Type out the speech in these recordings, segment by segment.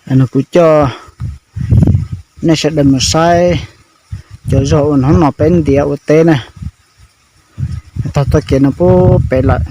Nws kuv coj nej sawv daws mus saib cov zog uas hnub no peb ntiav ua teb na. Taug txoj kev no pub pem lawm.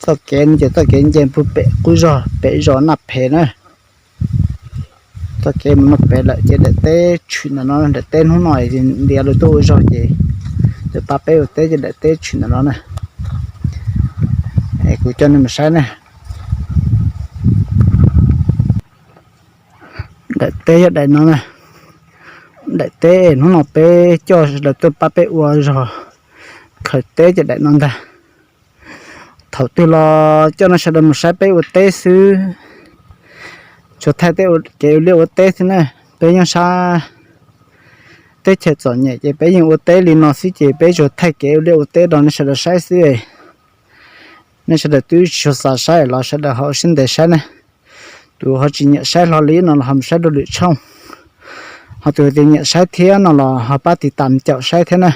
Txoj kev no ces txoj kev nce pub pem qub zog pem zos Naj Phem na. Txoj kev mus no pem lawm ces daim teb tshwm ntawm no, daim teb hnub no ntiav lawv tuaj ua zog ces lawv pab peb ua teb ces daim teb tshwm ntawm no na. Kuv coj nej mus saib na. Daim teb yog daim no na. Daim teb hnub no peb coj lawv tuaj pab peb ua zog khaws teb ces daim no ntag. Thaum twg los coj nej sawv daws mus saib peb ua teb xwb. Tsuas thaij kev ua liaj ua teb xwb na. Peb nyob sab teb chaws txom nyem ces peb yeej ua teb li no xwb ces peb tsuas thaij kev ua liaj ua teb rau nej sawv daws saib xwb. Nej sawv daws twb tsis tshua xav saib los sawv daws ho ua siab ntev saib na. Tus ho tsis nyiam saib hlo li no los ho mus saib dua lwm tshooj. Ho tus tias nyiam saib thiab no los ho pab tiv tam caum saib thiab na.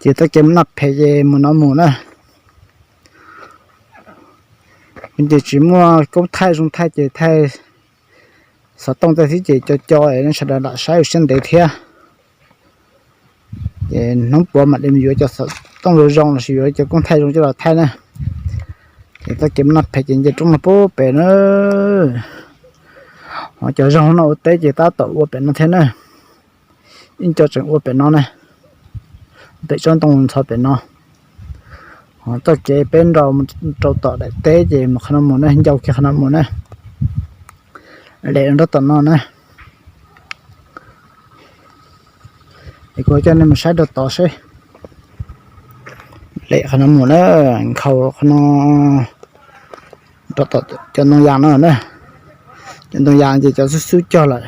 Ces txoj kev mus Naj Phem ces mus no mus na. Ces tsis muaj koob thaij zoo thaij ces thaij xov tooj tej xwb ces co co es nej sawv daws lam saib ua siab ntev thiab. Ces hnub puav mam li yuav cov xov tooj zoo zoo lossis yuav cov koob thaij zoo coj los thaij na. Ces txoj kev mus Naj Phem ces nce roob no pub pem na. Ho cov zog no ua teb ces tab tom ua pem no thiab na. Ib co tseem ua pem no na. Pem tsob ntoo ntxhov pem no. Ho txoj kev peb nrau rau tom daim teb ces mus qhov no mus na, ncau kiag qhov no mus na. Lem rau tom no na. Es kuv coj nej mus saib rau tod seb. Lem qhov no mus na, nkhaus qhov no rau tom cov ntoo yas no na. Cov ntoo yas ces cov xub xub cog lawm.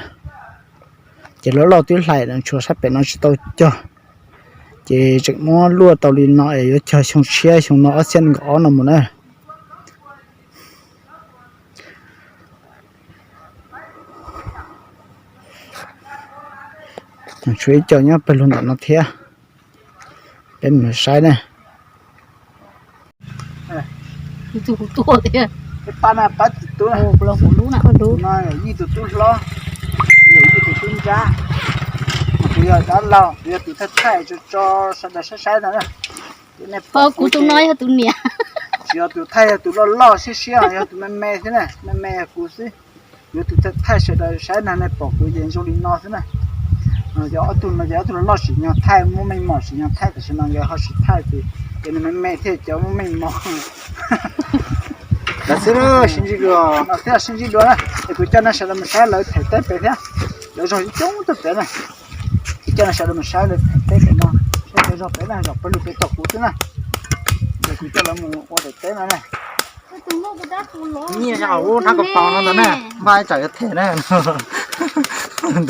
Ces loj loj twb hlais lawm, tshuav sab pem no tsis tau cog. Ces tseem muab luaj tau li no es yuav cog xyoo tshiab xyoo no ob txhiab nees nkaum ob no mus na. Tshuav ib co nyob pawg lug ntawm no thiab. Peb mus saib na. Pab na, pab tus tub na. Tus no yog Yij tus tub hlob, yog Yij tus tub nrab. Kuv yog dab laug, kuv yog tus thaij thaij tso tso sawv daws saib saib no na. Kuv tus no yog tus niam. Tsis yog tus thaij, yog tus loj loj siab siab, yog tus me me xwb na, me me yog kuv xwb. Yuav tus thaij thaij sawv daws saib na, nej pom kuv ces zoo li no xwb na. Cov ob tug no ces ob tug loj loj sim nyog thaij, muaj meej mom sim nyog thaij, tam sim no nkawd ho sim thaij ces cov me me thiab cov muaj meej mom. Lawv xwb sib ntsib dua, no thiab sib ntsib dua na. Es kuv coj nej sawv daws mus saib lawv them teb pem thiab, lawv zog coob coob tuaj pem na. Kuv coj nej sawv daws mus saib lawv them teb pem no, saib cov zog pem na, zog pawg lug pem tom kuv xwb na. Es kuv coj lawv mus ua daim teb no na. Nyiaj zog ub hnab ko pos no ntag na, npaj tsam yuav them na. Daim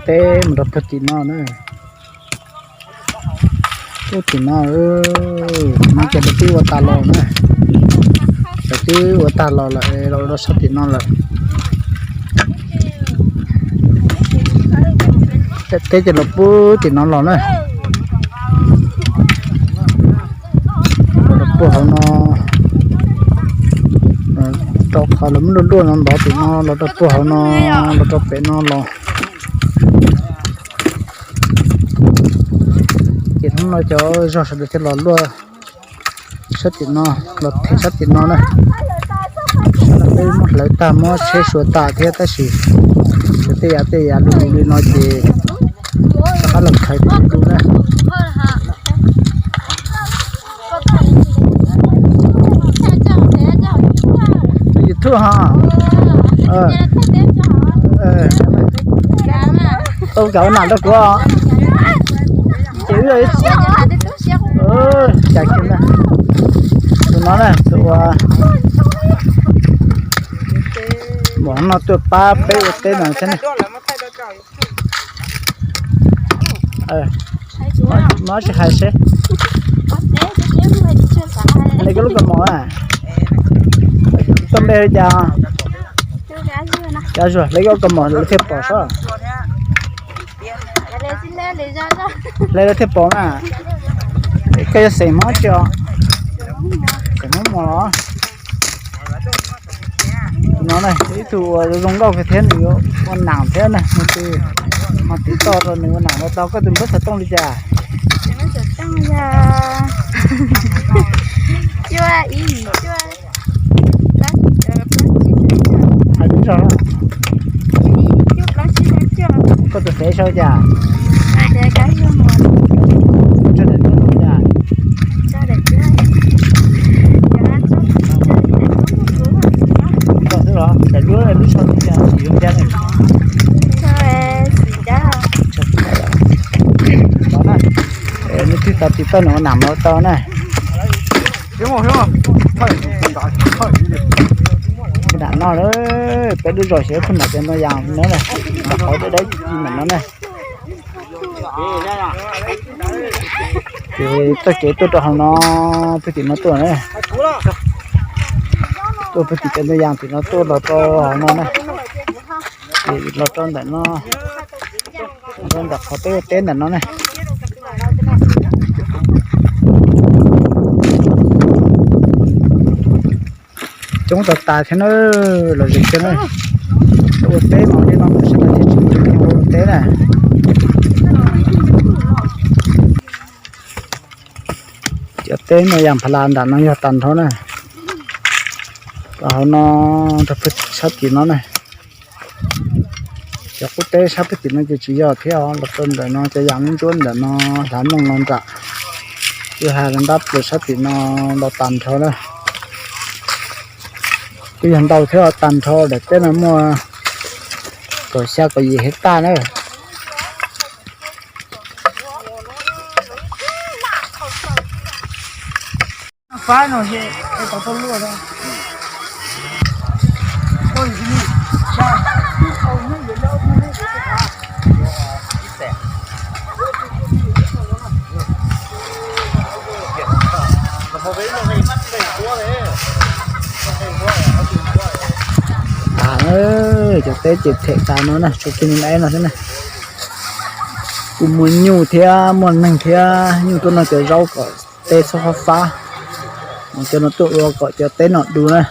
teb mus rau puag tim no na. Puag tim no, no ces lawv twb ua tag los na. Lawv twb ua tag los lawm, los rau sab tim no lawm. Teb ces los puag tim no los na. Los puag hauv no, rau qhov lawv muab luaj luaj no ntov tim no los rau puag hauv no, los rau pem no los. Ces hnub no cov zog sawv daws thiaj los luaj sab tim no, los them sab tim no na. Peb muab hlawv tag muab tsheb suav tas thiab tab sis tej yav tej yav lus li no ces rov qab los khaws tim no na. YouTube ho. Tau kav ua nam rau kuv. Ces wb cas kiag na. Tus no na tus uas mam no tuaj pab peb ua teb no thiab na. Muab tsis hais seb. Leej koj lub kaus mom na. Koj npe hu li cas? Cov zuag hle koj kaus mom lawv thiaj pom seb. Hle lawv thiaj pom na. Koj yog xeem Hmoob tsi os? Xeem Hmoob Muas los? Tus no na ib tug uas zoo nkauj kawg thiab nws yuav ua nam thiab na, nws tus mas tiv toj rau nws ua nam ua tau. Koj tus npawb xov tooj li cas? Hais tib zog. Koj tus fev sau cas? Tso daim duab no cas? Koj xwb los daim duab lub sau li cas xim zoo cas? Nws twb tau tiv toj nws ua nam ua tau na. Nam no lawm, peb lub zos xyov phub nam cov no yas no na, qhov dawb dawb nam no na. Ces txoj kev tuaj rau hauv no, pug tim no tuaj na. Tuaj pug tim cov ntoo yas tim no tuaj los rau hauv no na. Ces los rau ntawm no, los rau ntawm qhov peb ua teb ntawm no na. Coob tas tas thiab na, los zem thiab na. Ua teb mas li no sawv daws thiaj tsis muaj ua teb na. Cov teb no yas pha las nram no yog tag nrho na. Rau hauv no, rau pug sab tim no na. Cov qub teb sab pug tim no ces tsis yog thiab os, los rau ntawm no cov yas ntsuab ntawm no hlav noog no nram. Twb hais los ntab plaws sab tim no los tag nrho na. Twb yog ntau thiab os, tag nrho daim teb no muaj kaum xya kaum yim hektar na. Cov teb ces them tas no na, tshuav kiag me me no xwb na. Kuj muaj nyuj thiab muaj neeg thiab, nyuj tuaj noj cov zaub kom teb txhob fab fab, cov no tuaj ua kom cov teb no du na.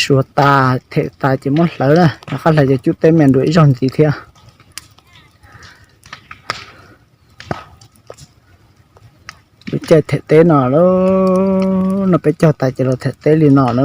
Suav tas them tas ces muab hlawv na, rov qab hlawv ces cub teb me nruas ib zaug ntxiv thiab. Lub caij them teb no, no peb cog tas ces los them teb li no na.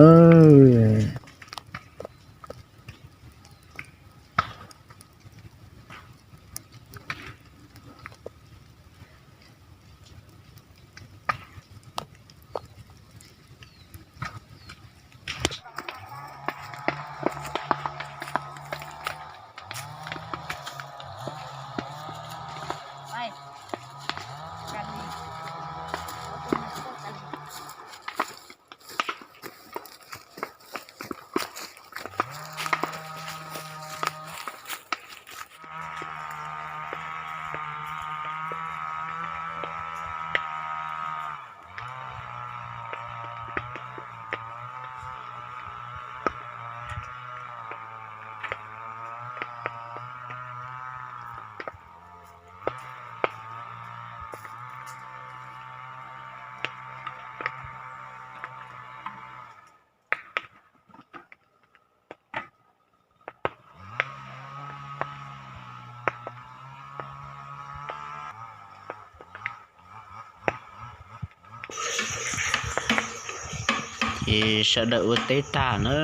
Ces sawv daws ua teb tag na,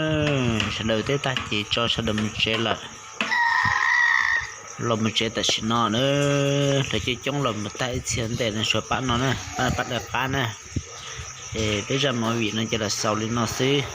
sawv daws ua teb tag ces tso sawv daws mus tsev lawm. Los mus tsev tam sim no na, lawv coob coob los mus tag ib txhia ntej no, tshuav pab no na, pab daws qab na. Es peb zaj movie no ces los xaus li no xwb.